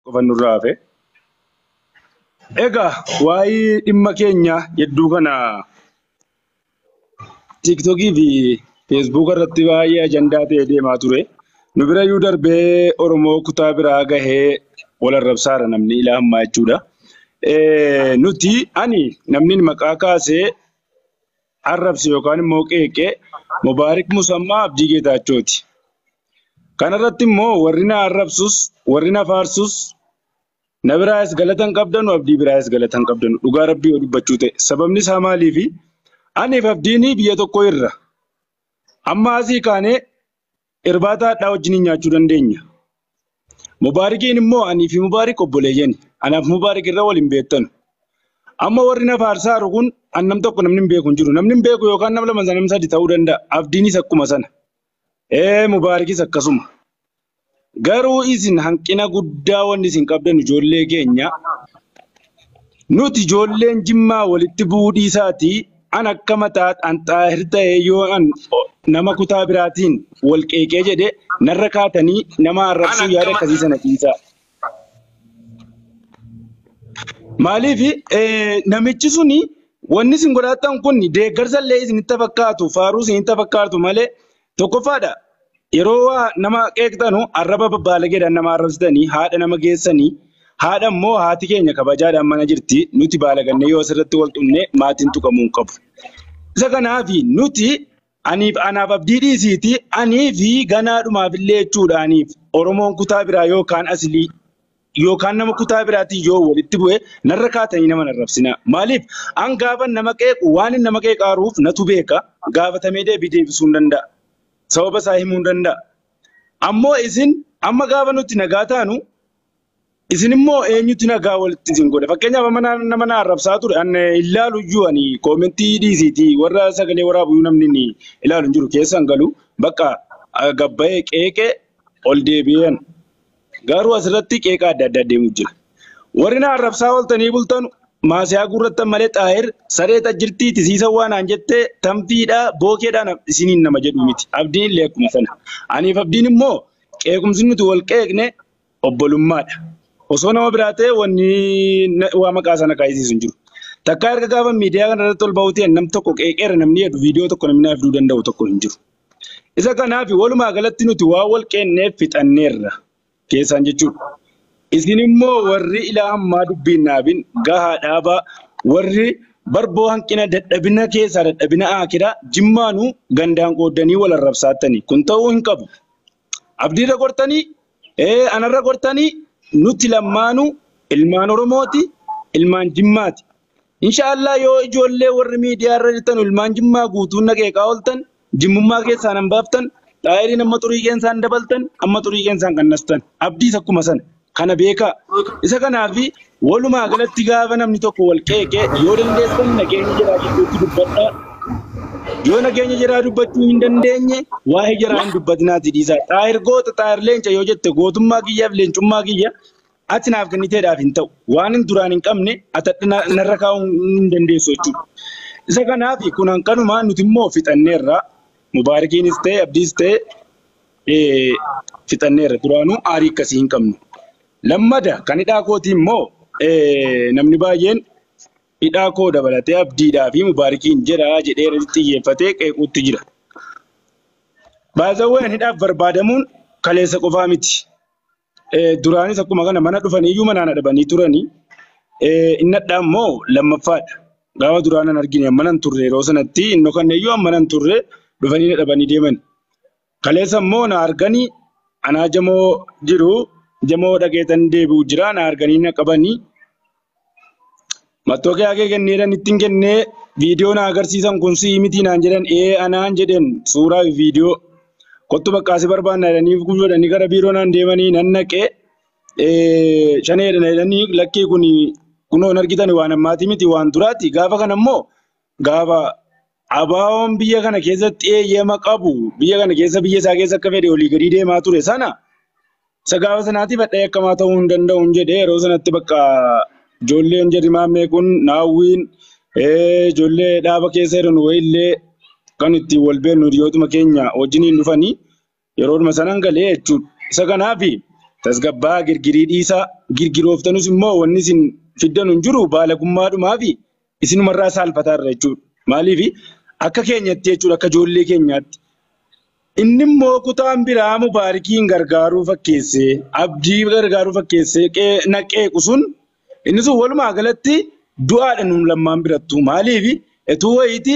Qofa nurraa hafe. Egaa waa'ee dhimma keenya hedduu kana TikTokii fi Feesbuuk irratti baay'ee ajandaa ta'ee deemaa ture. Nu birayyuu darbee Oromoo kutaa biraa gahee wal arrabsaara namni ilaa ammaa jechuudha. Nuti ani namni maqaa kaasee arrabse yookaan immoo qeeqee Mubaarik Musammaa Abdii Geetaachooti. Kanarratti immoo warri na arrabsus warri na faarsus na biraayis galata hin qabdanu, Abdii biraayis galata hin qabdanu. Dhugaa Rabbii yoo dubbachuu ta'e. Sababni isaa maaliifi? Aniif Abdiin biyya tokko irra. Amma asii kaanee irbaata hadhaa wajjin nyaachuu dandeenya. Mubaarikiin immoo anii fi Mubaarik obboleeyyani. Anaaf Mubaarik irra wal hin beektanu. Amma warri na faarsaaru kun an nam tokko namni hin beeku hin jiru. Namni hin beeku yookaan nama lama nama sadi ta'uu danda'a. Abdiinis akkuma sana. Mubaarikis akkasuma. Garuu isin hanqina guddaa wanni isin qabdan ijoollee keenya. Nuti ijoolleen Jimmaa walitti bu'uu dhiisaatii an akka mataa an Xaahir ta'ee yoo an nama kutaa biraatiin wal qeeqee jedhe narra kaatanii nama arrabsuu yaada akkasii sana dhiisaa. Maaliif namichi suni wanni isin godhattan kun deeggarsa illee isinitti fakkaatu faaruu isinitti fakkaatu malee tokkoffaadha. Yeroo waa nama qeeqxanu arraba babbaalageedhaan nama arrabsitanii haadha nama geessanii haadha immoo haati keenya kabajaadhaan mana jirti nuti baalagannee yoo asirratti wal xumne maatiin tuqamuu hin qabu. Isa kanaaf nuti aniif anaaf Abdii dhiisiiti anii fi ganaadhumaaf illee jechuudhaaniif Oromoon kutaa biraa yookaan asilii yookaan nama kutaa biraatiin yoo walitti bu'e narra kaatanii nama arrabsina. Maaliif an gaafa nama qeequ waan inni nama qeeqaaruuf natu beeka gaafatamee deebii deebisuu hin danda'a. Sababa isaa himuu hin danda'a. Ammoo isin amma gaafa nuti nagaa taanu isin immoo eenyutu nagaa walitti isin godha. Fakkeenyaaf amma nama na arrabsaa ture an ilaalu iyyuu ani koomentii dhiisiiti warra sagalee waraabu namni inni ilaalu hin jiru keessan galu bakka gabbayee qeeqee ol deebi'een. Garuu asirratti qeeqa adda addaa deemu jira. Warri na arrabsaa ooltanii bultan maasiyaa gurrattan malee Xaahir saree tajjirtii tisiisa waan aan jettee tamfiidhaa bookeedhaan isiniin nama jedhu miti. Abdiin illee akkuma sana. Aniif Abdiin immoo qeequmsi nuti wal qeeqne obbolummaadha. Osoo nama biraa ta'e wanni waa maqaa sana kaayisiisu hin jiru. Takkaa erga gaafa miidiyaa kana irratti ol ba'uu ta'e nam tokko qeeqeera namni jedhu viidiyoo tokko namni naaf fiduu danda'u tokko hin jiru. Isa kanaaf walumaa galatti nuti waan wal qeenneef fixanneerra keessaan jechuudha. Isin immoo warri ilaa ammaa dubbiin naabin gahaa dhaabaa warri barboo hanqina dadhabina keessaa dadhabina akiraa Jimmaanuu gandaan qooddanii wal arrabsaattanii kun ta'uu hin qabu. Abdiirra gortanii anarra gortanii nuti lammaanuu ilmaan Oromooti ilmaan Jimmaati. Inshaallah yoo ijoollee warri miidiyaa irra jirtan ilmaan Jimmaa guutuun naqeeqaa ooltan jimmummaa keessaan hin baaftan Xaahiriin amma xurii qeensaan dabaltan amma xurii qeensaan qannastan Abdiis akkuma sana kana beekaa. Isa kanaaf walumaa galatti gaafa namni tokko wal qeeqee yoo dandeessan nageenya jiraa gidduutti dubbadhaa. Yoo nageenya jiraa dubbachuu hin dandeenye waa'ee jiraa hin dubbatinaati dhiisaa. Xaahir goota Xaahir leenca yoo jette gootummaa kiyyaaf leencummaa kiyya ati naaf kenniteedhaaf hin ta'u. Waan hin duraan hin qabne ati narra kaa'uu hin dandeessu jechuudha. Isa kanaaf kun hanqanumaa nuti immoo fixanneerra. Mubaarikiinis ta'e Abdiis ta'e fixanneerra duraanuu aarii akkasii hin qabnu. Lammada kan hidhaa kootii immoo namni baay'een hidhaa koo dabalatee Abdiidhaa fi Mubaarikiin jedha jedhee irratti xiyyeeffatee qeequutti jira. Baazawween hidhaaf barbaadamuun kaleessa qofaa miti. Duraanis akkuma kana mana dhufanii iyyuu manaan adabanii turanii inni hadhaa immoo lammaffaadha. Gaafa duraan hin argine amma nan turre yeroo sanatti inni kan iyyuu amma nan turre dhufanii dhabanii deeman. Kaleessa immoo na arganii anaa jamoo jiru jamoo dhageetan deebi'u jira na arganii na qabanii mattooqee hagee kenneedhaan ittiin kennee viidiyoo na agarsiisan kun si'i miti naan jedhan anaan jedhen suuraa fi viidiyoo kottu bakka asii barbaanna jedhanii godhanii gara biiroo naan deemanii nan naqee shaneedha jedhanii lakkii kun kunoo hin argitan waan ammaatii miti waan duraati gaafa kana immoo gaafa abaawoon biyya kana keessatti eeyyama qabu biyya kana keessa biyya isaa keessa akka fedhe olii gadi deemaa ture sana isa gaafa sanaatiif hadhee akkamaa ta'uu hin danda'u hin jedhee yeroo sanatti bakka ijoolleen jedhi maammee kun naawwiin ijoollee dhaaba keessa jiran wayiillee kan ittiin wal beeknu hiriyootuma keenya wajjiniin dhufanii yeroodhuma sanan galee jechuudha. Isa kanaaf Tasgabbaa girgirii dhiisaa girgirooftanus immoo wanni isin fiddan hin jiru baalagummaadhumaa fi isinumarraa saalfataarra jechuudha. Maaliif akka keenyatti jechuudha akka ijoollee keenyaatti. Inni immoo kutaan biraa Mubaarikiin gargaaruu fakkeessee Abdii gargaaruu fakkeessee na qeequ sun inni sun walumaa galatti du'aadha nuun lammaan birattu. Maaliif etuu wayiiti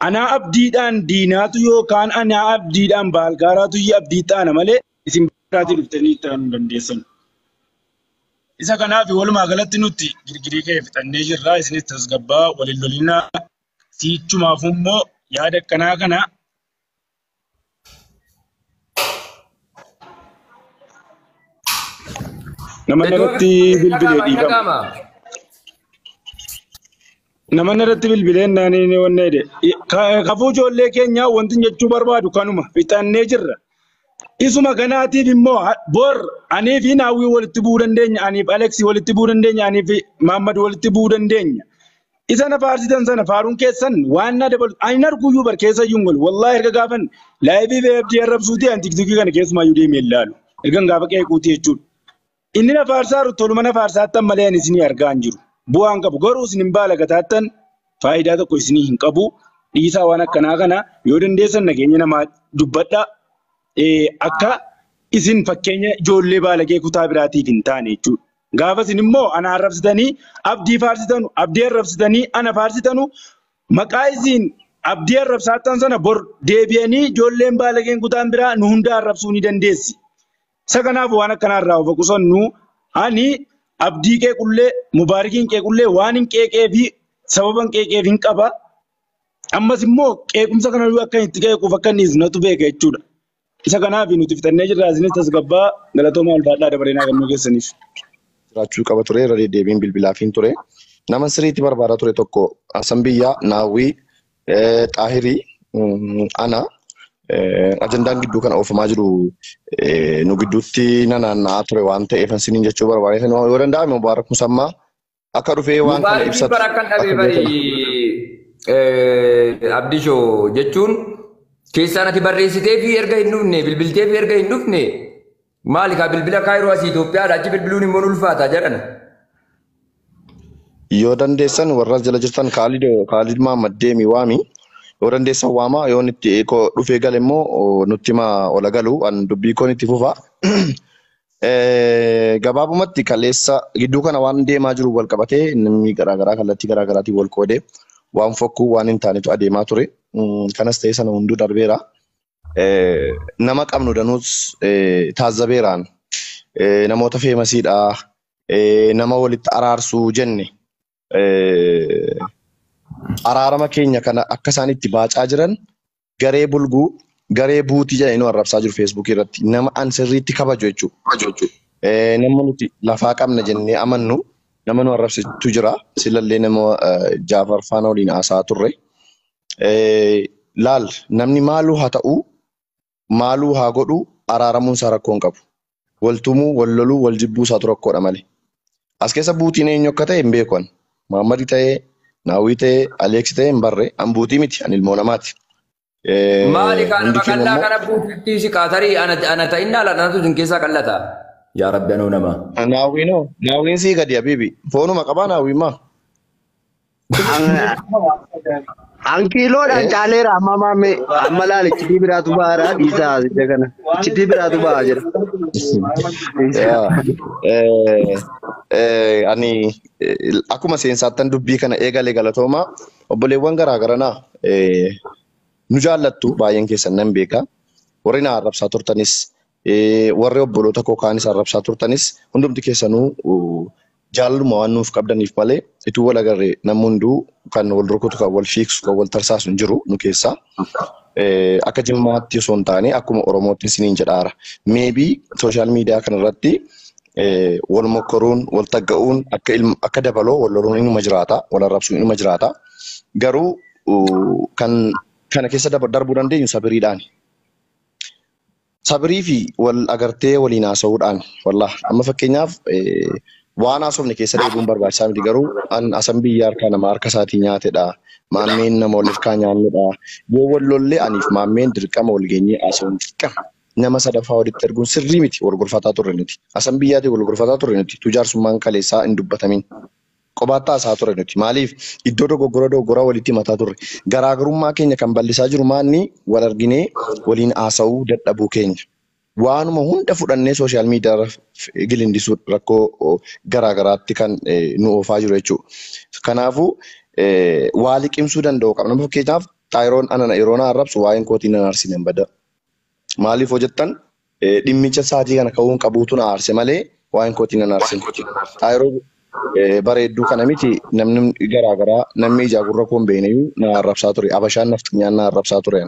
anaa abdiidhaan diinaatu yookaan anaa abdiidhaan baalgaaraatu abdii taana malee isin biraatii dhuftanii itti aanuu dandeessan. Isa kanaaf walumaa galatti nuti girgirii kee fixannee jirra. Isinis tasgabbaa waliin lolinaa siichumaaf immoo yaada akkanaa kana nama irratti bilbilee dhiifama. Nama irratti bilbilee naanii wanne jedhe. Kafuu ijoollee keenyaa wanti jechuu barbaadu kanuma fixannee jirra. Isuma kanaatiif immoo bor anii fi Naawwii walitti bu'uu dandeenya, aniif Aleksii walitti bu'uu dandeenya, aniif Maammad walitti bu'uu dandeenya. Isa na faarsitan sana faaruun keessan waan na dabalu ani hin arguyyuu bar keessa iyyuu hin galu. Wallaahi erga gaafan laayivii fi abdii arrabsuutii ani tiktookii kana keessumaayyuu deemee ilaalu. Ergan gaafa qeequutii jechuudha. Inni na faarsaaru toluma na faarsaattan malee ani isinii argaa hin jiru. Bu'aan qabu garuu isin hin baalagataattan faayidaa tokko isinii hin qabu. Dhiisaa waan akkanaa kana yoo dandeessan nageenya namaa dubbadhaa. Akka isin fakkeenya ijoollee baalagee kutaa biraatiif hin taane jechuudha. Gaafa isin immoo ana arrabsitanii abdii faarsitanu, abdii arrabsitanii ana faarsitanu maqaa isin abdii arrabsaattan sana bor deebi'anii ijoolleen baalageen kutaan biraa nu hunda arrabsuu ni dandeessi. Isa kanaaf waan akkanaa irraa of qusannu ani abdii qeequllee Mubaarikiin qeequllee waan hin qeeqee fi sababa hin qeeqeef hin qaba. Ammas immoo qeequmsa kana akka itti qeequuf akka inni natu beeka jechuudha. Isa kanaaf nuti fixannee jirra. Isinis tasgabbaa galatoomaa ulfaadhaa dabareenaa kennuu keessaniif. Jiraachuu qaba ture irra deddeebiin bilbilaafiin ture. Nama sirriitti barbaadaa ture tokko Hasan Biyyaa, Naawwii, Xaahirii, ana ajandaan gidduu kana oofamaa jiru nu gidduutti nanaanna'aa ture waan ta'eef isiniin jechuu barbaade. Yoo danda'ame Mubaarak Musammaa akka dhufee waan kana ibsatu. Bara akkan dhabee bari Abdishoo jechuun keessaan ati barreessitee fi erga hin dhufne bilbiltee fi erga hin dhufne maali kaa bilbila Kaayiroo asii Itoophiyaadha achi bilbiluun immoo ulfaata jedhan. Yoo dandeessan warra jala jirtan Kaalid Mahammad deemi waami. Yoo dandeessan waama yoo itti dhufee gale immoo nutti himaa ola galu an dubbii koon itti fufa. Gabaabumatti kaleessa gidduu kana waan deemaa jiru wal qabatee namni garaagaraa kallattii garaagaraatiin wal qoodee waan fokkuu waan hin taanetu adeemaa ture. Kanas ta'e sana hunduu darbeera. Nama qabnu danuus taazzabeeraan namoota feemasiidha. Nama walitti araarsuu jenne. Araarama keenya kana akka isaan itti baacaa jiran garee bulguu garee buutii jedhanii nu arrabsaa jiru feesbuukii irratti nama an sirriitti kabaju jechuudha. Nama nuti lafaa qabna jennee amannu nama nu arrabsitu jira. Silallee nama Jaafar faana waliin haasa'aa turre. Laal namni maaluu haa ta'u maaluu haa godhu araaramuun isaa rakkoo hin qabu. Wal tumuu, wal loluu, wal jibbuu isaatu rakkoodha malee. As keessa buutiin eenyu akka ta'e hin beeku ani. Muhammad ta'ee, Naawwii ta'ee, Aleeksi ta'ee hin barre. An buutii miti, an ilmoo namaati. Maali kaa nama qallaa kana buutitti si qaatarii ana ta'innaa laanatu isin keessaa qallata. Yaa Rabbi anoo nama. Naawwiinoo, Naawwiin sii gadi habiibi. Foonuma qabaa Naawwiin maa? Ankiiloodhaan caaleera amma maammee amma laal iccitii biraatu bahaara dhiisaa ija kana iccitii biraatu bahaa jira. Ani akkuma seensaattan dubbii kana eegale galatooma obboleewwan garaagaranaa nu jaallattu baay'een keessan nan beeka. Warri na arrabsaa turtanis warri obboloota koo kaanis arrabsaa turtanis hundumti keessanuu jaalaluma waan nuuf qabdaniif malee ituu wal agarree namni hunduu kan wal rukutu kan wal fiigsu kan wal tarsaasu hin jiru nu keessaa. Akka Jimmaatti osoo hin taane akkuma Oromootti isiniin jedhaara. Meebii sooshaal miidiyaa kanarratti wal mokkoruun wal tagga'uun akka dabaloo wal loluun inuma jiraata wal arrabsuun inuma jiraata. Garuu kan kana keessa darbuu dandeenyu sabiriidhaani. Sabirii fi wal agartee waliin haasa'uudhaan wallah amma fakkeenyaaf waan haasofne keessa deebi'uun barbaachisaa miti garuu an asan biyya harkaa nama harka isaatii nyaatedha. Maammeen nama wal harkaa nyaannedha. Yoo wal lollee aniif maammeen dirqama wal geenyee haasa'uun dirqama. Nama sadaffaa walitti erguun sirrii miti wal gorfataa turre nuti. Asan biyyaatii wal gorfataa turre nuti. Tujaarsummaan kaleessaa hin dubbatamin. Qobaattaa haasa'aa turre nuti. Maaliif iddoo dogoggora dogoggoraa walitti himataa turre. Garaagarummaa keenya kan bal'isaa jiru maanni wal arginee waliin haasa'uu dadhabuu keenya. Waanuma hunda fudhannee sooshaal miidiyaa gilindisuu rakkoo garaagaraatti kan nu oofaa jiru jechuudha. Kanaafuu waa liqimsuu danda'u qabna. Fakkeenyaaf Xaayiroon anana yeroo na arrabsu waa'een kootii nan aarsine hin bada. Maaliif hojjettan dhimmicha sa'aatii kana ka'uun qabuutu na aarse malee waa'een kootii nan aarsine. Xaayiroo bareedduu kana miti namni garaagaraa namni ijaa gurra koo hin beekneyyuu na arrabsaa ture. Abashaan nafxanyaan na arrabsaa ture.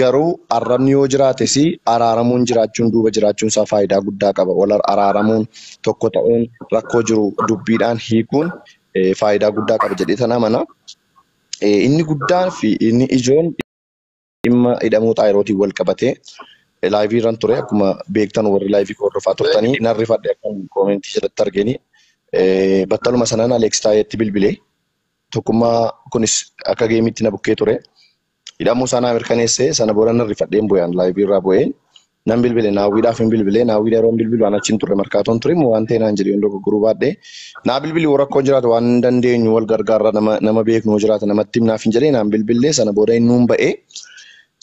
Garuu arrabni yoo jiraates araaramuun jiraachuun duuba jiraachuun isaa faayidaa guddaa qaba. Wal araaramuun tokko ta'uun rakkoo jiru dubbiidhaan hiikuun faayidaa guddaa qaba jedhee tan amana. Inni guddaan fi inni ijoon dhimma hidhamuu xaayirootiin wal qabatee laayivii irran ture akkuma beektan warri laayivii hordofaa turtanii nan rifadhe akka koomentii jalatti argeni. Battaluma sanaan Aleeks Taayeetti bilbilee tokkummaa kunis akka geemitti na bukkee ture. Hidhamuu isaa naa mirkaneessee sana booda nan rifadheen bu'aan laayivii irraa bu'een nan bilbile naawwiidhaaf hin bilbile naawwiidha yeroo hin bilbilu an achiin turre markaatoon ture immoo waan ta'e naan jedhee hin dogoggoruu baadhee naa bilbili yoo rakkoon jiraatu waan hin dandeenyu wal gargaarra nama beeknu yoo jiraate namatti himnaaf hin jedhee naan bilbilee sana booda innuun ba'ee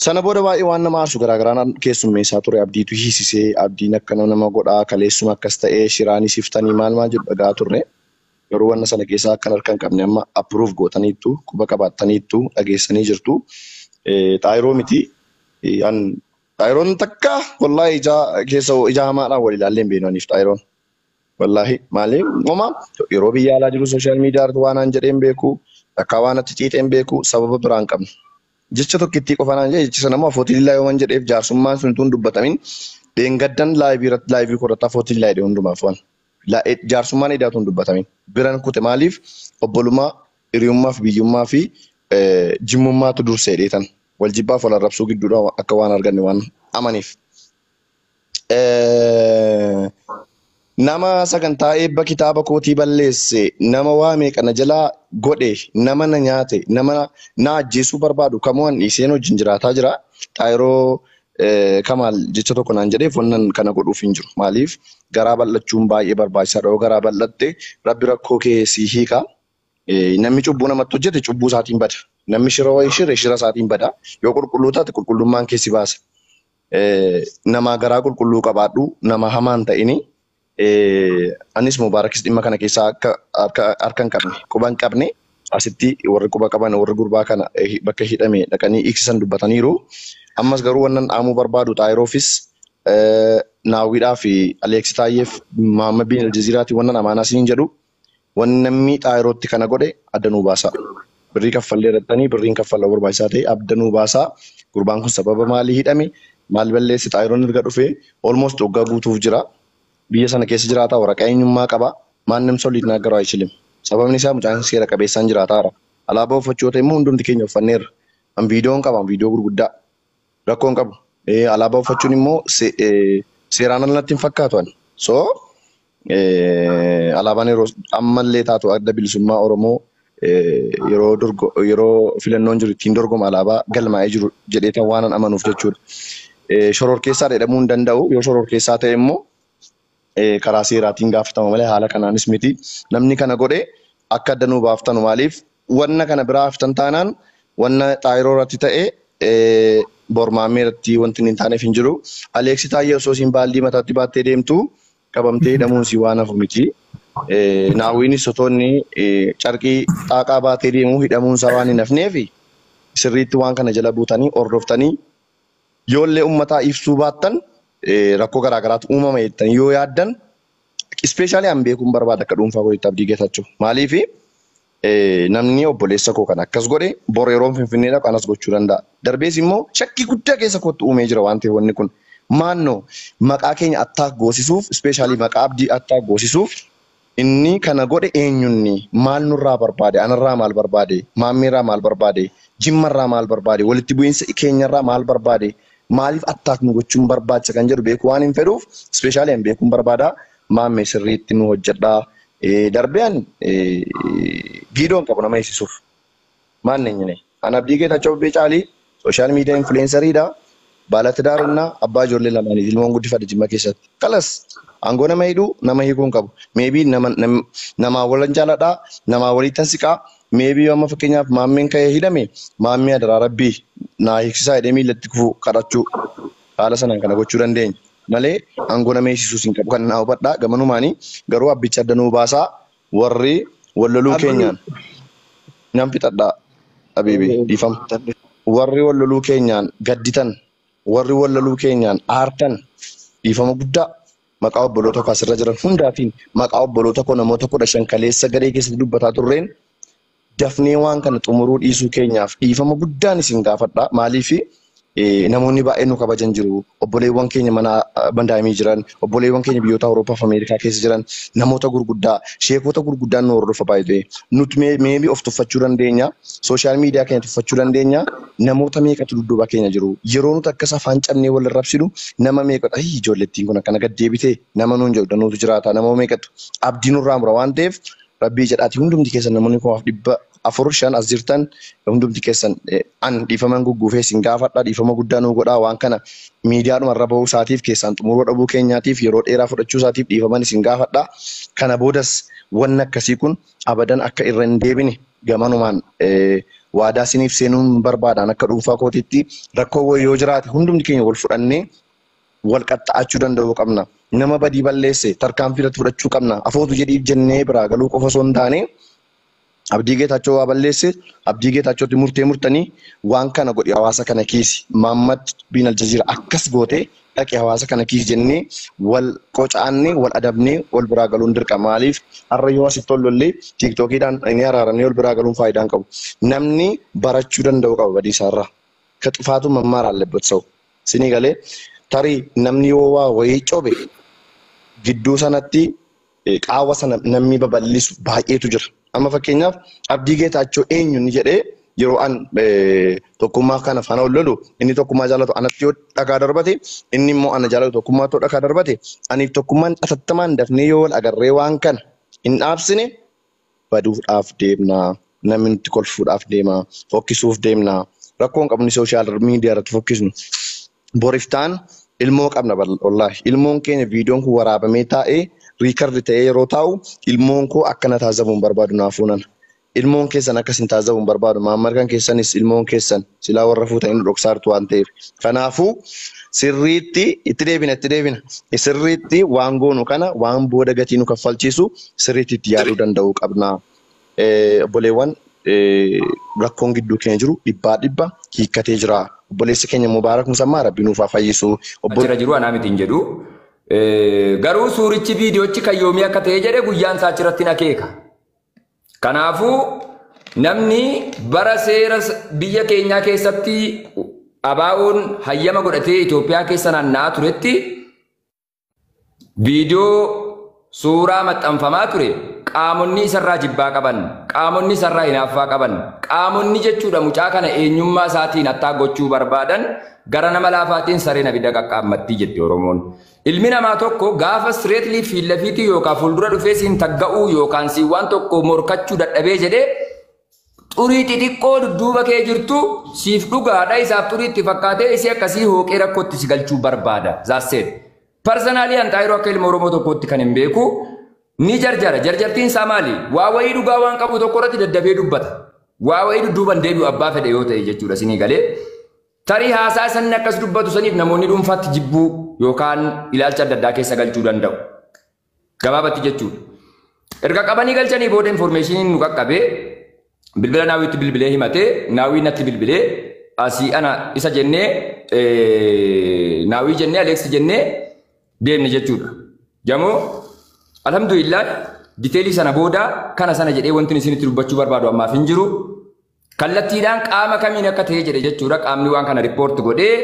sana booda baay'ee waan nama aarsu garaagaraa naan keessummeessaa ture abdiitu hiisisee abdiin akka nama godhaa kaleessuma akkas ta'ee shiraanii siftanii maal maal jedhu dhagaa turre. Garuu wanna sana keessaa akkan harka hin qabne amma approve gootaniittu quba qabaattaniittu dhageessanii jirtu. Xaayiroo miti. Xaayiroon takka wallaahi ijaa keessa ija hamaadhaan wal ilaallee hin beeknu aniif xaayiroon. Wallaahi maaliif homaa yeroo biyya alaa jiru sooshaal miidiyaa irratti waan aan jedhee hin beeku takka waan atti ciixee hin beeku sababa biraa hin qabnu. Jecha tokkittii qofa naan jedhe jecha sana immoo afootii lillaa yooman jedheef jaarsummaan sun tun dubbatamin dheengaddan laayivii irratti laayivii korratti afootii lillaa jedhe hundumaaf waan. Jaarsummaan edaa tun dubbatamin biran kute maaliif obbolummaa hiriyummaa fi biyyummaa fi jimmummaatu dursee dheetan wal jibbaaf wal arrabsuu gidduudha akka waan arganne waan amaniif. Nama sagantaa eebba kitaaba kootii balleesse, nama waa meeqa na jalaa godhe, nama na nyaate, nama na ajjeesuu barbaadu kamuu an dhiiseen wajjin jiraataa jira. Xaayiroo Kamaal jecha tokko naan jedheef wannan kana godhuuf hin jiru. Maaliif garaa bal'achuun baay'ee barbaachisaadha. Yoo garaa bal'atte rabbi rakkoo kee si hiika. Namni cubbuu namatti hojjete cubbuu isaatiin bada. Namni shira wayii shire shira isaatiin bada. Yoo qulqulluu taate qulqullummaan kee si baasa. Nama garaa qulqulluu qabaadhu, nama hamaa hin ta'ini. Anis Mubaarakis dhimma kana keessaa akka harka hin qabne, quba hin qabne asitti warri quba qaban warri gurbaa kana bakka hidhame dhaqanii hiiksisan dubbataniiru. Ammas garuu wannan dhaamuu barbaadu Xaayiroofis Naawwiidhaa fi Aleeksi Taayyeef Mahammad bin Aljaziiraatiin wannan amaanaa isiniin jedhu wanni namni Xaayirootti kana godhe adda nuu baasaa. Birrii kaffallee irrattanii birriin kaffaluu barbaachisaa ta'e adda nuu baasaa. Gurbaan kun sababa maalii hidhame maal balleesse Xaayiroon erga dhufee almost waggaa guutuuf jira. Biyya sana keessa jiraataa waraqaa eenyummaa qaba. Maannim ሰው ሊናገረው አይችልም. Sababni isaa mucaan seera qabeessaan jiraataara. Alaabaa uffachuu ta'e immoo hundumti keenya uffanneerra. An viidiyoon qaba viidiyoo gurguddaa. Rakkoon qabu. Alaabaa uffachuun immoo seeraan alatti hin fakkaatu ani. So alaabaan yeroo ammallee taatu adda bilisummaa Oromoo yeroo filannoon jiru ittiin dorgoma alaabaa galmaa'ee jiru jedhee waan an amanuuf jechuudha. Shororkeessaa jedhamuu hin danda'u. Yoo shororkeessaa ta'e immoo karaa seeraatiin gaafatama malee haala kanaanis miti. Namni kana godhe akka adda nuu baaftanu maaliif wanna kana biraa haftan taanaan wanna xaayiroo irratti ta'e bormaammee irratti wanti hin taaneef hin jiru. Aleeksi Taayyee osoo isiin baaldii mataatti baattee deemtu qabamtee hidhamuun si waan hafu miti. Naawwiinis otoo inni carqii xaaqaa baatee deemu hidhamuun isaa waan hin hafneef sirriitti waan kana jala buutanii hordoftanii yoollee uummataa ibsuu baattan rakkoo garaagaraatu uumama jettanii yoo yaaddan ispeeshaalii an beekuun barbaada akka dhuunfaa kootitti Abdii Geetachoo. Maaliif namni obboleessa koo kana akkas godhe bor yeroon Finfinnee dhaqu anas gochuu danda'a. Darbees immoo shakkii guddaa keessa kootti uumee jira waan ta'eef wanni kun. Maannoo maqaa keenya attaak goosisuuf ispeeshaalii maqaa Abdii attaak goosisuuf inni kana godhe eenyunni maal nurraa barbaade anarraa maal barbaade maammeerraa maal barbaade jimmarraa maal barbaade walitti bu'iinsa keenyarraa maal barbaade maaliif attaak nu gochuun barbaachisa kan jedhu beekuu waan hin fedhuuf ispeeshaalii an beekuun barbaada maammee sirriitti nu hojjedhaa. Darbee an viidiyoon qabu nama eegsisuuf. Maal eenyune? An Abdii Geetachoo Abbee Caalii sooshaal miidiyaa infiluweensariidha. Baalatidaarina abbaa ijoollee lamaanii ilmoon guddifadhe Jimma keessatti. Kalas aangoo nama hidhuu nama hiikuu hin qabu. Meebii namaa walan jaaladhaa namaa walittan siqaa meebii yoo amma fakkeenyaaf maammeen ka'ee hidhame maammee adaraa rabbii naa hiiksisaa jedhee miillatti kufuu kadhachuu haala sanaan kana gochuu dandeenya. Malee aangoo nama hiiksisuus hin qabu kan naa hubadhaa gamanumaanii garuu abbicha adda nuu baasaa warri walloluu keenyaan nan fixadhaa abiibi dhiifama. Warri walloluu keenyaan gadditan warri walloluu keenyaan aartan dhiifama guddaa maqaa obboloota koo asirra jiran hundaatiin maqaa obboloota koo namoota 15 kaleessa garee keessatti dubbataa turreen dafnee waan kana xumuruu dhiisuu keenyaaf dhiifama guddaan isin gaafadha. Maaliif namoonni baay'een nu kabajan jiru. Obboleewwan keenya mana bandaamii jiran, obboleewwan keenya biyyoota Awurooppaa fi Ameerikaa keessa jiran namoota gurguddaa, sheekota gurguddaan nu hordofa baay'ee. Nuti meebii of tuffachuu dandeenya, sooshaal miidiyaa keenya tuffachuu dandeenya, namoota meeqatu dudduuba keenya jiru. Yeroo nuti akkas afaan cabnee wal arrabsinu nama meeqatu ijoollettiin kun akkana gad deebitee nama nuun jedhu danuutu jiraata nama meeqatu abdii nurraa mura waan ta'eef rabbii jedhaati hundumti keessan namoonni 4,500 as jirtan hundumti keessan an dhiifaman gugguufee isin gaafadha dhiifama guddaa nuu godhaa waan kana miidiyaadhuma irra bahuu isaatiif keessaan xumuruu dhabuu keenyaatiif yeroo dheeraa fudhachuu isaatiif dhiifaman isin gaafadha. Kana boodas wanni akkasii kun abadan akka irra hin deebine gamanumaan waadaa isiniif seenuun barbaadaan akka dhuunfaa kootiitti rakkoo yoo jiraate hundumti keenya wal fudhannee wal qaxxaachuu danda'uu qabna. Nama badii balleesse tarkaanfii irratti fudhachuu qabna. Afootu jedhiif jennee biraa galuu qofa osoo hin taane Abdii Geetaachoo waa balleesse Abdii Geetaachootti murtee murtanii waan kana godhi hawaasa kana kiisi Mahammad bin Aljazeera akkas gootee dhaqi hawaasa kana kiisi jennee wal qocaannee wal adabnee wal biraa galuun dirqama. Maaliif har'a yoo asitti tolollee tiiktookiidhaan inni araaramnee wal biraa galuun faayidaa hin qabu. Namni barachuu danda'u qaba badii isaarraa. Ka xifaatu mammaar አለበት ሰው sinii galee tarii namni yoo waa wayii cobe gidduu sanatti qaawwa sana namni babal'isu baay'eetu jira. Amma fakkeenyaaf Abdii Geetaachoo eenyu inni jedhee yeroo an tokkummaa kana faana ol lolu inni tokkummaa jaalatu anatti yoo dhagaa darbate inni immoo ana jaalatu tokkummaa yoo dhagaa darbate aniif tokkummaan atattamaan dafnee yoo wal agarree waan kana hin dhaabsine baduudhaaf deemna namni nutti kolfuudhaaf deema fokkisuuf deemna rakkoo hin qabnu sooshaal miidiyaa irratti fokkisnu. Boriftaan ilmoo qabna wallaahi ilmoon keenya viidiyoon kun waraabamee taa'ee riikardi ta'ee yeroo taa'u ilmoon koo akkana taazabuu hin barbaadu naafuu nana. Ilmoon keessan akkas hin taazabuu hin barbaadu. Maammar kan keessanis ilmoon keessan silaa warra fuutanii nu dhoksaartu waan ta'eef. Kanaafuu sirriitti itti deebina itti deebina. Sirriitti waan goonu kana waan booda gatii nu kaffalchiisu sirriitti itti yaaduu danda'uu qabna. Obboleewwan rakkoon gidduu keenya jiru dhibbaa dhibba hiikkatee jira. Obboleessi keenya Mubaarak Musammaa Rabbi nuuf haa fayyisu. Achirra jiru anaa miti hin jedhu. Garuu suurichi viidiyoochi kan yoomii akka ta'e jedhe guyyaan isaa achirratti hin akeeka. Kanaafuu namni bara seera biyya keenyaa keessatti abaa'oon hayyama godhatee Itoophiyaa keessa naanna'aa turetti viidiyoo suuraa maxxanfamaa ture qaamonni isarraa jibbaa qaban, qaamonni isarraa hinaaffaa qaban, qaamonni jechuudha mucaa kana eenyummaa isaatiin attaa gochuu barbaadan gara nama laafaatiin sareen abidda qaqqaammattii jetti Oromoon. Ilmi namaa tokko gaafa sireetlii fiillafiitii yookaan fuuldura dhufee siin tagga'uu yookaan siin waan tokko morkachuu dadhabee jedhee xurii xixiqqoo dudduuba kee jirtu siif dhugaadha isaaf xurii itti fakkaatee isii akkasii hooqee rakkootti si galchuu barbaada. Zaasseet. Parsanaalii an xaayiroo akka ilma Oromoo tokkootti kan hin beeku ni jarjara. Jarjartiin isaa maali? Waa wayii dhugaa waan qabu tokko irratti daddafee dubbata. Waa wayii dudduuban deebi'u abbaa fedhe yoo ta'e jechuudha sinii galee. Tarii haasaa sanni akkas dubbatu saniif namoonni dhuunfaatti jibbuu yookaan ilaalcha adda addaa keessa galchuu danda'u. Gabaabatti jechuudha. Erga qabanii galchanii booda infoormeeshiniin nu qaqqabee bilbila naawiitti bilbilee himatee naawii natti bilbilee asii ana isa jennee naawii jennee Aleeksi jennee deemne jechuudha. Jamoo alhamdulillah diteelii sana booda kana sana jedhee wanti isinitti dubbachuu barbaadu ammaaf hin jiru. Kallattiidhaan qaama kamiin akka ta'e jedhe jechuudha. Qaamni waan kana riippoorti godhee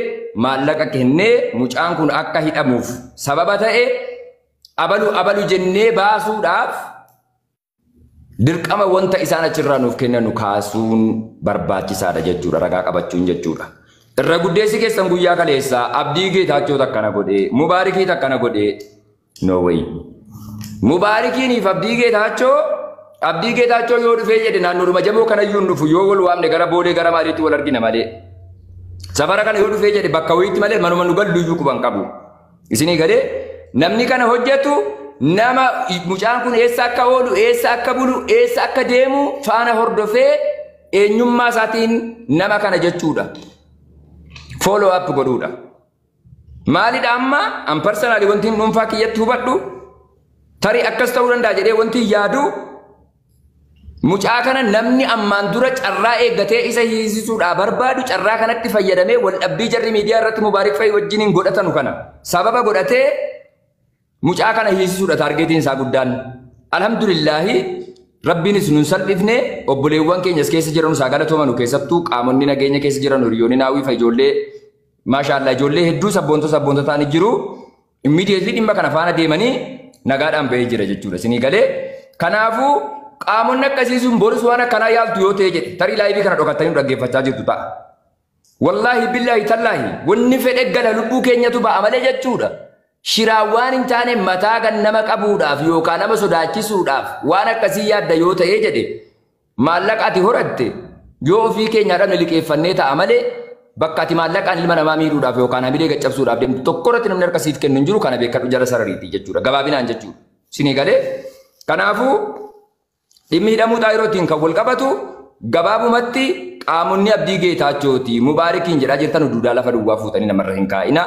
maallaqa kennee mucaan kun akka hidhamuuf sababa ta'e abalu abalu jennee baasuudhaaf dirqama wanta isaan achirraa nuuf kennan nu kaasuun barbaachisaadha jechuudha. Ragaa qabachuun jechuudha. Irra guddeessi keessan guyyaa kaleessaa Abdii Geetaachoo akkana godhee Mubaarikii akkana godhee no way. Mubaarikiiniif Abdii Geetaachoo Abdii Geetaachoo yoo dhufee jedhe naannoodhuma jamoo kanayyuu hin dhufu yoo wal waamne gara boolee gara maaliitti wal argina malee. Safara kana yoo dhufee jedhe bakka wayiitti malee manuma nu gallu iyyuu quban qabu. Isinii galee namni kana hojjetu nama mucaan kun eessa akka oolu, eessa akka bulu, eessa akka deemu faana hordofee eenyummaa isaatiin nama kana jechuudha. Follow up godhuudha. Maalidha amma an personally wanti dhuunfaa kiyyatti hubadhu tarii akkas ta'uu danda'a jedhee wanti yaadu mucaa kana namni ammaan dura carraa eeggatee isa hiisisuudhaa barbaadu carraa kanatti fayyadamee wal dhabbii jarri miidiyaa irratti Mubaarik fa'i wajjiniin godhatanu kana sababa godhatee mucaa kana hiisisuudha taargeetiin isaa guddaan. Alhamdulillaahi Rabbiinis nun salphifne obboleewwan keenyas keessa jiran isaa galatoomanu keessattuu qaamonni nageenya keessa jiran hiriyoonni naawwii fa'i ijoollee maashaallah ijoollee hedduu sabboontota ta'anii jiru. Immediately dhimma kana faana deemanii nagaadhaan bahee jira jechuudha. Isinii galee kanaafuu qaamonni akkasii sun borus waan akkanaa yaaltu yoo ta'e jedhe tarii laayivii kana dhokattanii dhaggeeffachaa jirtu ta'a. Wallaahi billaahi tallaahi wanni fedhe gala lubbuu keenyatu ba'a malee jechuudha. Shiraan waan hin taane mataa kan nama qabuudhaaf yookaan nama sodaachisuudhaaf waan akkasii yaadda yoo ta'e jedhe maallaqa ati horatte yoo ofii keenyaa dhabne liqeeffannee ta'a malee bakka ati maallaqaan ilma namaa miidhuudhaaf yookaan hamilee gaccabsuudhaaf deemtu tokko irratti namni harka siif kennu hin jiru kana beekadhu jala sarariiti jechuudha. Gabaabinaan jechuudha. Isinii galee kanaafuu dhimmi hidhamuu xaayirootiin kan wal qabatu gabaabumatti qaamonni Abdii Geetaachooti Mubaarikiin jedhaa jirtan duudaa lafa duwwaa fuutanii namarra hin kaa'ina.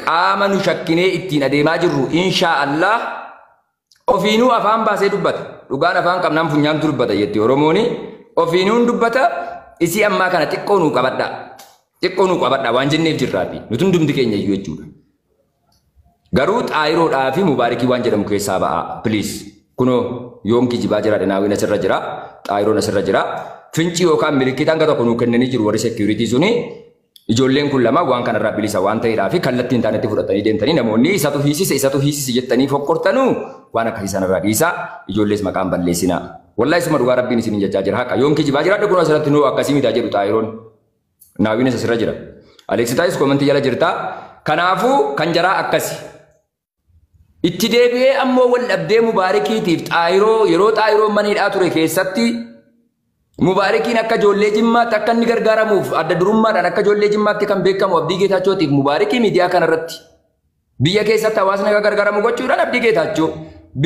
Qaama nu shakkinee ittiin adeemaa jirru inshaa Allah ofiinuu afaan baasee dubbata. Dhugaan afaan qabnaan funyaantu dubbata jetti Oromooni. Ofiinuun dubbata isii ammaa kana xiqqoo nuu qabadhaa. Xiqqoo nuu qabadhaa waan jenneef jirraafi. Nuti hundumti keenya iyyuu jechuudha. Garuu xaayiroodhaa fi Mubaarikii waan jedhamu keessaa ba'a. Please. Kunoo yoom kijibaa jira naawwiin asirra jira. Xaayiroon asirra jira. Finci yookaan milikkita hanga tokko nuu kennanii jiru warri security suni. Ijoolleen kun lama waan kanarraa bilisa waan ta'eedhaa fi kallattiin taanetti fudhatanii deemtanii namoonni isatu hiisise jettanii fokkortanuu waan akkasii sanarraa dhiisaa ijoollees maqaan balleessinaa. Wallaahi suma dhugaa Rabbiin isiniin jechaa jira haqa yoom kijibaa jiraadhe kun asirratti nuu akkasii mitaa jedhu xaayiroon. Naawwiinis asirra jira. Aleeksitaayis koomentii jala jirta. Kanaafuu kan jaraa akkasi. Itti deebi'ee ammoo wal dhabdee Mubaarikiitiif xaayiroo yeroo xaayiroon mana hidhaa ture keessatti Mubaarikiin akka ijoollee Jimmaatti akka inni gargaaramuuf adda durummaadhaan akka ijoollee Jimmaatti kan beekamu Abdii Geetaachotiif Mubaarikii miidiyaa kanarratti biyya keessatti hawaasni akka gargaaramu gochuudhaan Abdii Geetaachoo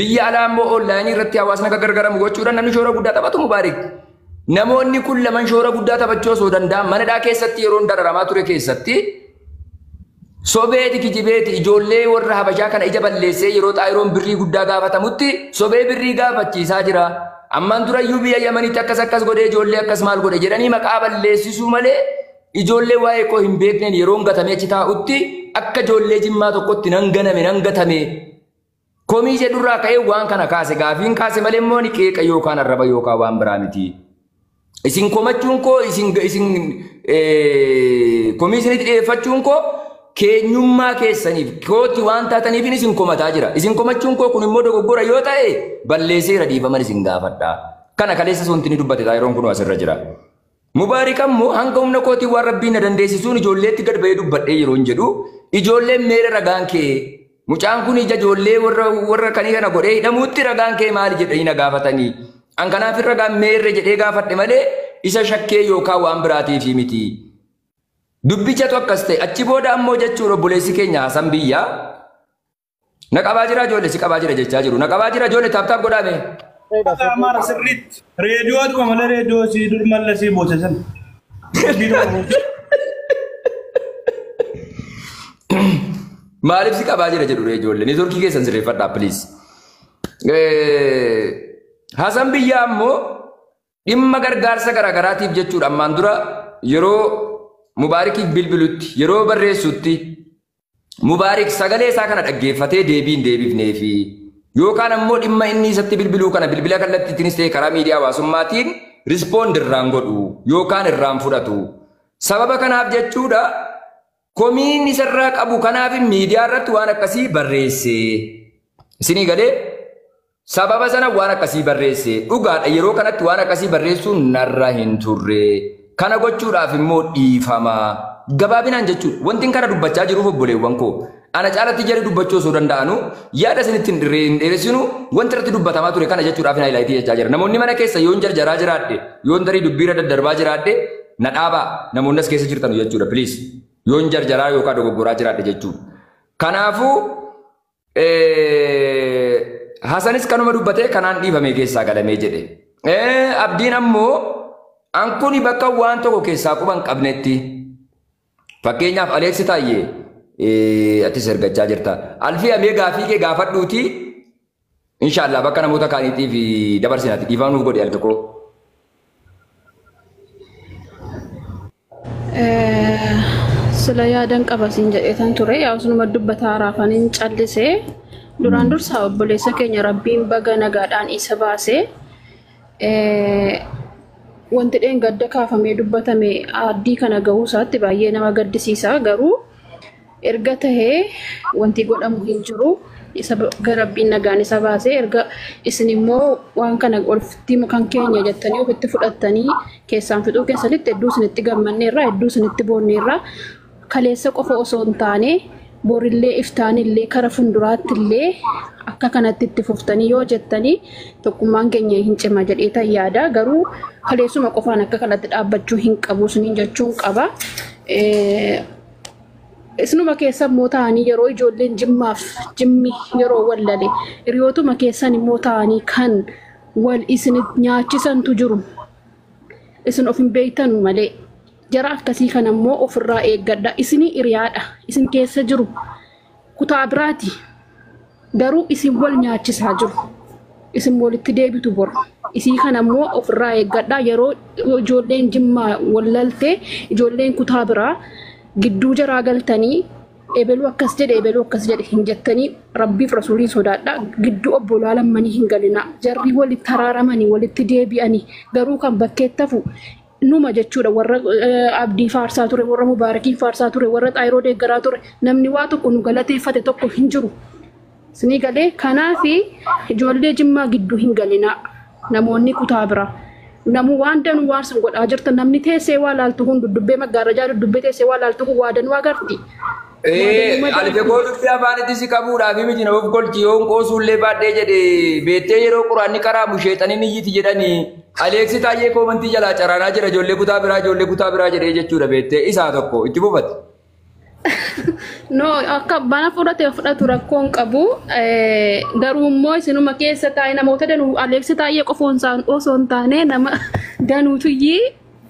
biyya alaa immoo onlaayinii irratti hawaasni akka gargaaramu gochuudhaan namni shoora guddaa taphatu Mubaarik. Namoonni kun lamaan shoora guddaa taphachuu osoo danda'an mana hidhaa keessatti yeroon dararamaa ture keessatti sobeeti kijibeeti ijoollee warra Habashaa kana ija balleessee yeroo xaayiroon birrii guddaa gaafatamutti sobee birrii gaafachiisaa jira. Ammaan dura iyyuu biyya Yamanitti akkas akkas godhee ijoollee akkas maal godhe jedhanii maqaa balleessisuu malee ijoollee waa'ee koo hin beekneen yeroon gatamee achi taa'utti akka ijoollee Jimmaa tokkotti nan ganame nan gatame. Komii jedhurraa ka'ee waan kana kaase gaafiin kaase malee immoo ni qeeqa yookaan arraba yookaan waan biraa miti. Isin komachuun koo isin komii isinitti dhiyeeffachuun koo keenyummaa keessaniif kootti waan taataniif isin komataa jira. Isin komachuun koo kun immoo dogoggora yoo ta'e balleesseera dhiifaman isin gaafadha. Kana kaleessa wanti ni dubbate xaayiroon kun asirra jira. Mubaarik ammoo hanga humna kootiin waan Rabbiin na dandeessisuun ijoolleetti gad ba'ee dubbadhee yeroo hin jedhu ijoolleen meera ragaan kee mucaan kun ija ijoollee warra kanii kana godhee hidhamuutti ragaan kee maali jedhanii na gaafatanii. An kanaaf ragaan meerre jedhee gaafadhe malee isa shakkee yookaan waan biraatiif miti. Dubbichatu akkas ta'e achi booda ammoo jechuun obboleessi keenya Hasan biyyaa na qabaa jira ijoollee si qabaa jira jechaa jiru. Na qabaa jira ijoollee taap taap godhaame. Amaara sirriitti reediyootuma malee reediyoo sii dur mallasii boose sana. Maaliif si qabaa jira jedhu ijoollee neetworkii keessan sirreeffadhaa please. Hasan biyyaa ammoo dhimma gargaarsa garaagaraatiif jechuudha ammaan dura yeroo Mubaarikiif bilbilutti yeroo barreessutti Mubaarik sagalee isaa kana dhaggeeffatee deebiin deebifneefi yookaan ammoo dhimma inni isatti bilbiluu kana bilbila kallattiitiinis ta'e karaa miidiyaa hawaasummaatiin rispoond irraan godhu yookaan irraan fudhatu. Sababa kanaaf jechuudha komiin isarraa qabu kanaaf miidiyaa irratti waan akkasii barreesse. Isinii galee sababa sana waan akkasii barreesse dhugaadha yeroo kanatti waan akkasii barreessuun narra hin turre. Kana gochuudhaaf immoo dhiifama. Gabaabinaan jechuudha. Wanti kana dubbachaa jiruuf obboleewwan koo. Ana caalatti jarri dubbachuu osoo danda'anu yaada isinitti hin dheeressinu wanti irratti dubbatamaa ture kana jechuudhaaf hin highlight jechaa jira. Namoonni mana keessa yoon jarjaraa jiraadhe yoon tarii dubbiirra daddarbaa jiraadhe Na dhaabaa namoonni as keessa jirtan jechuudha please. Yoon jarjaraa yookaan dogoggoraa jiraadhe jechuudha. Kanaafuu Hasanis kanuma dubbatee kanaan dhiifamee keessaa galamee jedhe. Abdiin ammoo an kuni bakka waan tokko keessaa quba hin qabnetti. Fakkeenyaaf Aleeksi Taayyee atis ergachaa jirta. Alfii amee gaafii kee gaafadhuuti. Inshaallah bakka namoota kaaniitiif dabarsinaati. Dhiifama nuuf godhi alka koo. Sila yaadan qaba siin jedheetan ture. Yaa sunuma dubbataa raafaniin callisee duraan dursaa obboleessa keenya Rabbiin baga nagaadhaan isa baasee wanti dheen gadda kaafamee dubbatame aaddii kana gahuu isaatti baay'ee nama gaddisiisa. Garuu erga tahee wanti godhamu hin jiru. Isa Rabbiin nagaan isa baasee erga isin immoo waan kana ofitti kan keenya jettanii ofitti fudhattanii keessaan fixuu keessanitti hedduu isinitti gammanneerra, hedduu isinitti boonneerra. Kaleessa qofa osoo hin taane borillee iftaanillee kara fuulduraatti illee akka kanatti itti fuftanii yoo jettanii tokkummaan keenya hin cima jedhee yaada. Garuu kaleessuma qofaan akka kanatti dhaabbachuu hin qabu isiniin jechuun qaba. Isinuma keessa immoo ta'anii yeroo ijoolleen jimmaaf jimmi yeroo wallale hiriyootuma keessan immoo ta'anii kan wal isin nyaachisantu jiru. Isin of hin beektanu malee. Jara akkasii kana immoo ofirraa eeggadha. Isinii hiriyaadha. Isin keessa jiru. Kutaa biraati. Garuu isin wal nyaachisaa jiru. Isin walitti deebitu bor. Isii kana immoo ofirraa eeggadha. Yeroo ijoolleen jimmaa wallaltee ijoolleen kutaa biraa gidduu jaraa galtanii ebeluu akkas jedhe ebeluu akkas jedhe hin jettanii Rabbiif rasuuliin sodaadha. Gidduu obbolaa lammanii hin galina. Jarri walitti araaramanii walitti deebi'anii garuu kan bakkeetti hafu numa jechuudha. Warra Abdii faarsaa ture, warra Mubaarakiin faarsaa ture, warra Xaayiroo deeggaraa ture, namni waa tokko nu galateeffate tokko hin jiru. Isinii galee? Kanaafi ijoollee jimmaa gidduu hin galinaa. Namoonni kutaa biraa. Namu waan danuu waan sun godhaa jirtan, namni teessee waa laaltu kun duddubbee maggaarrajaa duddubbee teessee waa laaltu kun waa danuu agarti. Alfe koo dubbii afaanitti si qabuudhaaf miti nama of golchi yoon qoosuullee baadhee jedhe beektee yeroo quraanni qaraamu sheexaniin iyyiti jedhanii Aleeksi Taayyee koomantii jalaa caraanaa jira ijoollee kutaa biraa ijoollee kutaa biraa jedhee jechuudha beektee isaa tokko itti buufate. No, akka bana fudhate fudhatu rakkoo hin qabu. Garuu immoo isinuma keessa taa'e namoota danuu Aleeksi Taayyee qofa osoo hin taane nama danuutuyyii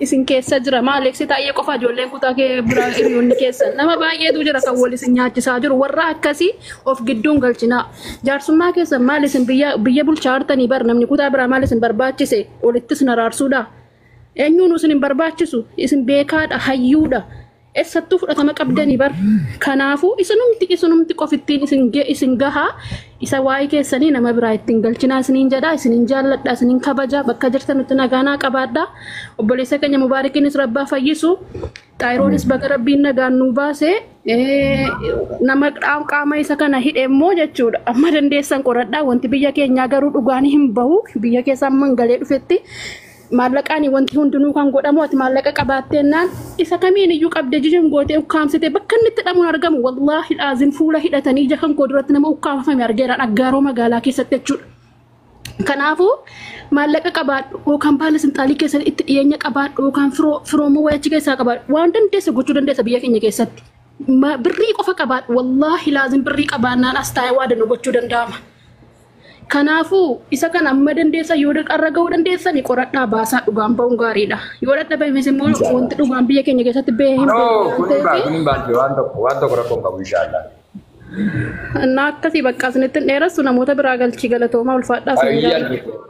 isin keessa jira. Ma Aleeksi Taayyee qofa ijoolleen kutaa kee biraa hiriyoonni keessan nama baay'eetu jira kan wal isin nyaachisaa jiru. Warra akkasii of gidduun galchinaa. Jaarsummaa keessan maal isin biyya bulchaa jirtanii bar, namni kutaa biraa maal isin barbaachise walittis naraarsuudha. Eenyuun isin hin barbaachisu, isin beekaadha, hayyuudha. Eessattuu fudhatama qabdanii bar. Kanaafuu isinumti qofittiin isin gahaa, isa waa'ee keessanii nama biraa ittiin galchinaa isiniin jedha. Isiniin jaalladha, isiniin kabaja. Bakka jirtanitti nagaanaa qabaadha. Obboleessa keenya Mubaarakiinis Rabbaa fayyisu. Xaayiroonis baga Rabbiin nagaan nuu baase. Nama qaama isa kana hidhe immoo jechuudha. Amma dandeessan qoradhaa. Wanti biyya keenyaa garuu dhugaan hin bahu. Biyya keessa amma galee dhufetti maallaqaan wanti hundinuu kan godhamu, ati maallaqa qabaatteennaan isa kamiin iyyuu qabdee jijin gootee ukkaamsitee bakka inni itti dhamuun argamu. Wallaahi laazim fuula hidhatanii ija kan koo duratti nama ukkaamfame argeera Aggaaroo magaalaa keessatti jechuudha. Kanaafuu maallaqa qabaadhu yookaan baala sinxaalii keessatti itti dhiyeenya qabaadhu yookaan firooma wayii achi keessaa qabaadhu, waan dandeesse gochuu dandeessa biyya keenya keessatti. Birrii qofa qabaadhu, wallaahi laazim birrii qabaannaan as taa'ee waa danuu gochuu danda'ama. Kanaafuu isa kana amma dandeessan yoo qarra gahuu dandeessani qoradhaa baasaa, dhugaan ba'uun gaariidha. Yoo dadhabames immoo wanti dhugaan biyya keenya keessatti bahee hin No, kun hin beeku. Kun hin baalte waan tokko rakkoo hin qabu inshaallah. Innaa akkasii bakka isinitti hin dheeressu, namoota biraa galchii. Galatoomaa, ulfaadhaa isin Ayyee jaalladha. Alfee.